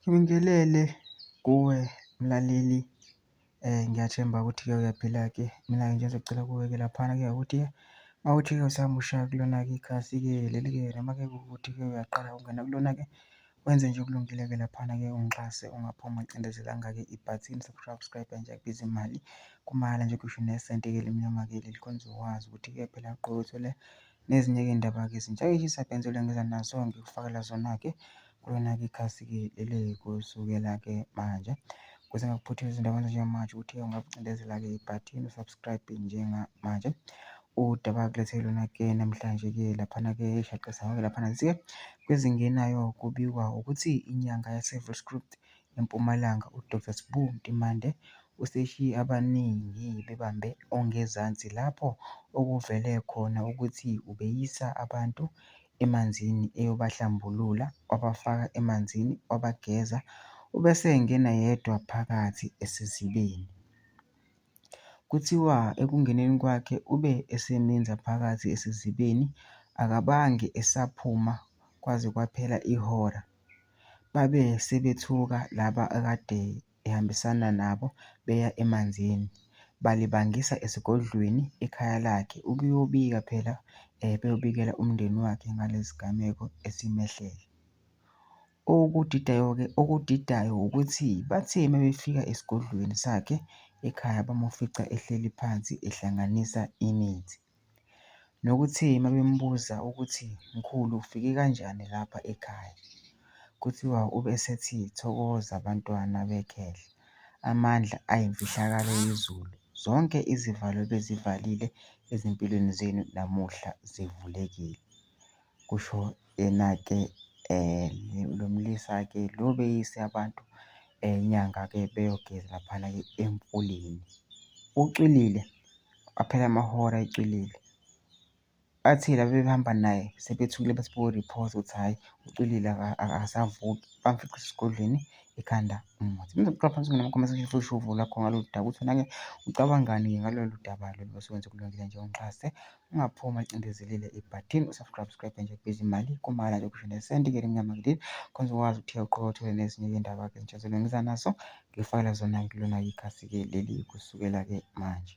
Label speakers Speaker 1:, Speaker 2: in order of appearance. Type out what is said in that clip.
Speaker 1: Ngibingelele kuwe mlaleli, ngiyathemba ukuthi-ke uyaphila-ke. Mina-ke nje engizocela kuwe-ke laphana-ke ukuthi-ke uma kuwukuthi-ke usamusha kulona-ke ikhasi-ke leli-ke noma-ke kuwukuthi-ke uyaqala ukungena kulona-ke, wenze nje okulungile-ke laphana-ke ungixhase ungaphumi ungacindezelanga-ke ibhathini subscribe nje akubizi imali, kumahhala nje ngisho nesenti-ke elimnyama-ke leli khona uzokwazi ukuthi-ke phela uqhubeke uthole nezinye-ke iy'ndaba-ke ezintsha ngiza nazo, ngikufakela zona-ke kulona-ke ikhasi-ke leli kusukela-ke manje. Ukuze ungaphuthwa izindaba njengamanje ukuthi ungakucindezela-ke ibhathini u-subscribe njengamanje. Udaba engikulethele lona-ke namhlanje-ke laphana-ke eshaqisa laphana zithi-ke kwezingenayo kubikwa ukuthi inyanga yase-Voorskrut eMpumalanga, uDkt Sbu Ntimande, useshiye abaningi bebambe ongezansi lapho okuvele khona ukuthi ubeyisa abantu emanzini eyobahlambulula, wabafaka emanzini wabageza, ubese engena yedwa phakathi esizibeni. Kuthiwa ekungeneni kwakhe ube eseminza phakathi esizibeni akabange esaphuma kwaze kwaphela ihora. Babe sebethuka laba akade ehambisana nabo beya emanzini, balibangisa esigodlweni ekhaya lakhe ukuyobika phela beyobikela umndeni wakhe ngalesi sigameko esimehlele. Okudidayo-ke, okudidayo ukuthi bathe mabefika esigodlweni sakhe ekhaya bamufica ehleli phansi ehlanganisa imithi. Nokuthi mabembuza ukuthi mkhulu ufike kanjani lapha ekhaya, kuthiwa ube esethi, thokoza bantwana bekhehla, amandla ayimfihlakalo yezulu, zonke izivalo ebezivalile ezimpilweni zenu namuhla zivulekile. Kusho yena-ke lo mlisa-ke lo obeyise abantu inyanga-ke beyogeza laphana-ke emfuleni. Ucwilile, kwaphela amahora ecwilile. Bathi laba ebebehamba naye sebethukile bethi beyoriphotha ukuthi hhayi, ucwilile akasavuki, bamfica esigodlweni ekhanda umuthi. Phansi kuma-comment section usho uvo lwakho ngalolu daba ukuthi wena-ke ucabangani ngalolu daba lolu bese wenza okulungile nje ungixhase, ungaphumi ulicindezelile ibhathini u-subscribe nje akubizi imali kumahhala nje akusho nesenti-ke elimnyama kuleli khona uzokwazi ukuthi uqhubeke uthole nezinye iy'ndaba-ke ezintsha ngiza nazo ngikufakela zona kulona ikhasi-ke leli kusukela-ke manje.